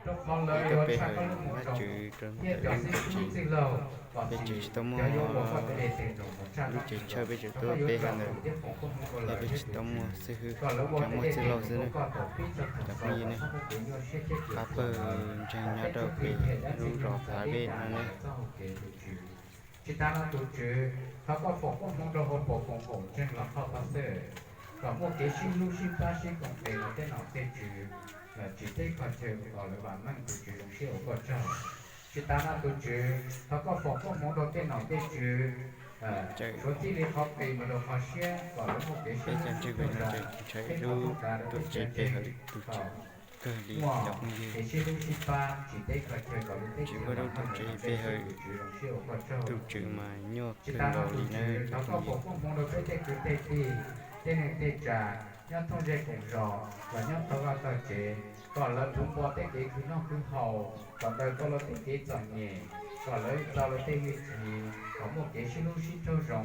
Peb tuaj pe hawm Vajtswv rau ntawm lub tuam tsev, peb tseem tsis tau muaj lub tsev chawj, peb tseem tuaj pe hawm ntawd, thiab peb tsis tau muaj xib hwb, tsuas muaj txwj laug xwb na. Cov phooj ywg ne, pab pawg ntseeg nyob rau pem lub zos Thav Vej no ne. Tsis tas no tus Tswv, thov koj foom koob hmoov rau hauv paus koom haum ntseeg los qhov pab xwb, kom muaj kev sib hlub sib pab sib koom tes rau tej nom tej tswv, tsis teb qhov chaw kom lawv vam meej. Tus Tswv, zoo siab ua koj tsaug. Tsis tas no tus Tswv, thov koj foom koob hmoov rau tej nom tej tswv, suav txij li qhov qis mus rau qhov siab kom lawv muaj kev sib hlub sib hlub, ntshai lub tuam tsev pe hawm tus Tswv kawg li cov phooj ywg. Tsis muaj lub tuam tsev pe hawm tus Tswv mas nyuaj kawg nkaus li na cov phooj ywg. Tej neeg tej tsav nyob thooj zej koom zos los nyob tau vaj tau tsev, kom lawv puv npo tej kev khwv noj khwv haus, kom daws tau lawv tej kev txom nyem, kom lawv tau lawv tej hwj chim, kom muaj kev sib hlub sib raug zoo,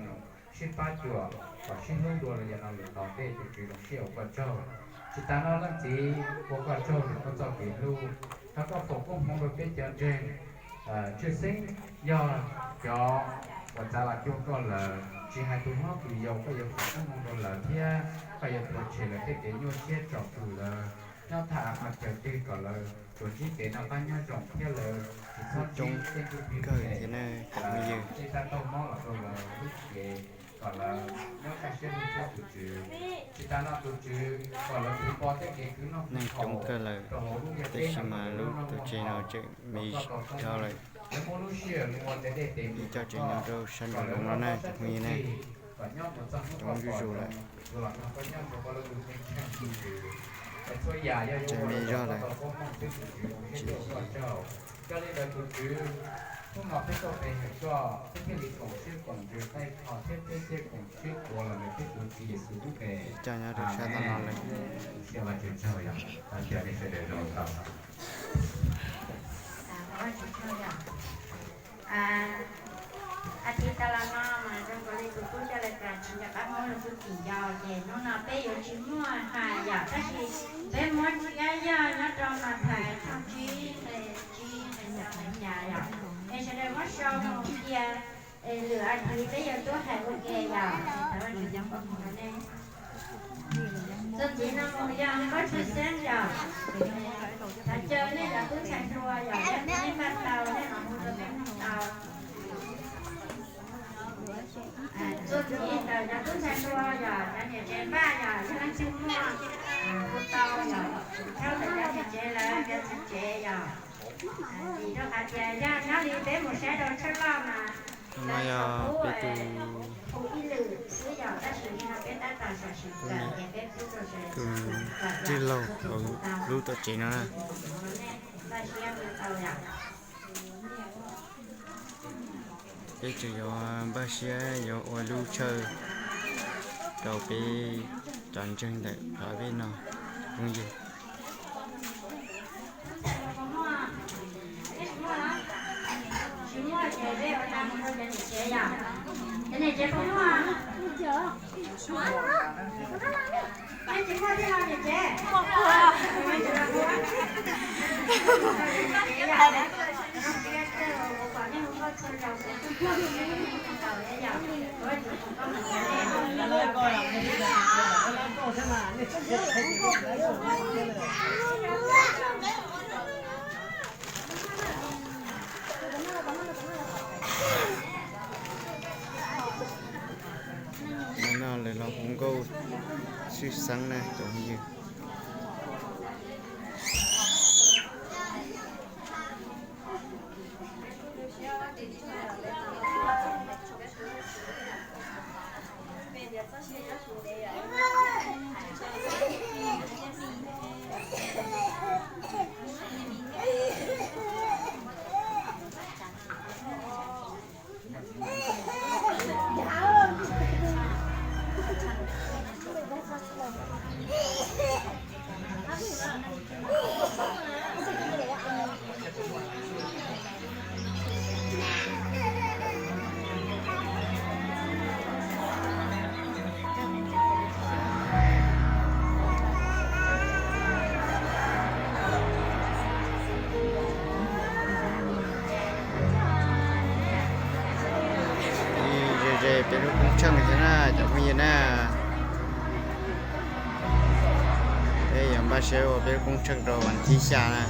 sib pab cuam, kom sib hlub dua los yog no lawm tom ntej. Tus Tswv, zoo siab ua koj tsaug. Tsis tas no leej txiv, ua koj tsaug rau koj txoj kev hlub, thov koj foom koob hmoov rau peb cov ntseeg, tshwj xeeb yog cov uas txav los cuag koj lawm, tsis hais tus hlob tus yau, koj yuav foom koob hmoov rau lawv thiab koj yuav tuav tshem lawv tej kev nyuaj siab tsom kwm lawv nyob thaj av qhov chaw twg, kom lawv tsuas ntsib kev noj qab nyob zoo thiab lawv tsis txhob ntsib tej ntuj plig phem, tej tau mob los rau lawv lub cev, kom lawv nyob kaj siab lub xub tus Tswv. Tsis tas no tus Tswv, kom lawv puv npo tej kev khwv noj khwv haus rau hauv lub ntiaj teb no, kom lawv noj noj muaj muaj haus, kom koj tau txhawb nqa lawv, lawv muaj lub sij hawm mus ua ntev dej tes mus ua cov no rau sab nraum zoov no na cov phooj ywg na. Kom nyob mus txog hnub koj pom zoo, tus los nrog koj nyob nrog koj lub ntuj ceeb tsheej tus Tswv. Txhua yam yog yuav ua rau koj tau koob hmoov xwb tus Tswv, zoo siab ua koj tsaug. Yog li ntawd tus Tswv, hnub no peb tuaj pe hawm koj, peb thiaj li koom siab koom ntsws taij kho thiab peb thiaj koom siab tuav los ntawm peb tus Tswv Yexus lub npe. Coj nyob rau sab tom no lawm. Siab Vajtswv tsaug yog, thov caw nej sawv daws zoo tau. As thiv tas los no mas zoo nkaus li tus tub coj lawv tas tsis nco qab muab lub tub tim nco, ces hnub no peb yuav tsis muaj hais yom, tab sis peb muab tsis yaj yog nyob rau Mathais tshooj tsib nqe tsib nqe xya nqe xya yom, es sawv daws muab sau mus cia, es lwm as thiv peb yuav tuaj hais ua ke yom. Txuas ntxiv no mus yog nqaij tshwj xeeb yom. Thov caw nej cov tub ntxhais hluas yom, yog nej npaj tau nej mam hu rau peb mloog tau. Txuas ntxiv ntawm cov tub ntxhais hluas yom, cov niam tsev npaj yom, yog leej twg muaj hu tau yom, thauj ntawm cov niam tsev lawv cov txiv tsev yom. Vim rau qhov tias yog nyob li peb mus saib rau tshaj loj mas no yog peb tus hu ib lwm xwb yom, tab sis li no peb tab tom sam sim kawm ces peb pub rau sawv daws tus tij laug hauv lub tuam tsev no na. Peb tseem yuav npaj siab yuav ua lub chaw rau peb cov ntseeg ntawm Thav Vej no phooj ywg. Nim no lawv los hu nkauj tshwj xeeb na cov phooj ywg. Peb lub koob tsheej thiab na cov phooj ywg na. Peb yuav npaj siab ua peb lub koob tsheej rau vas thib xya na.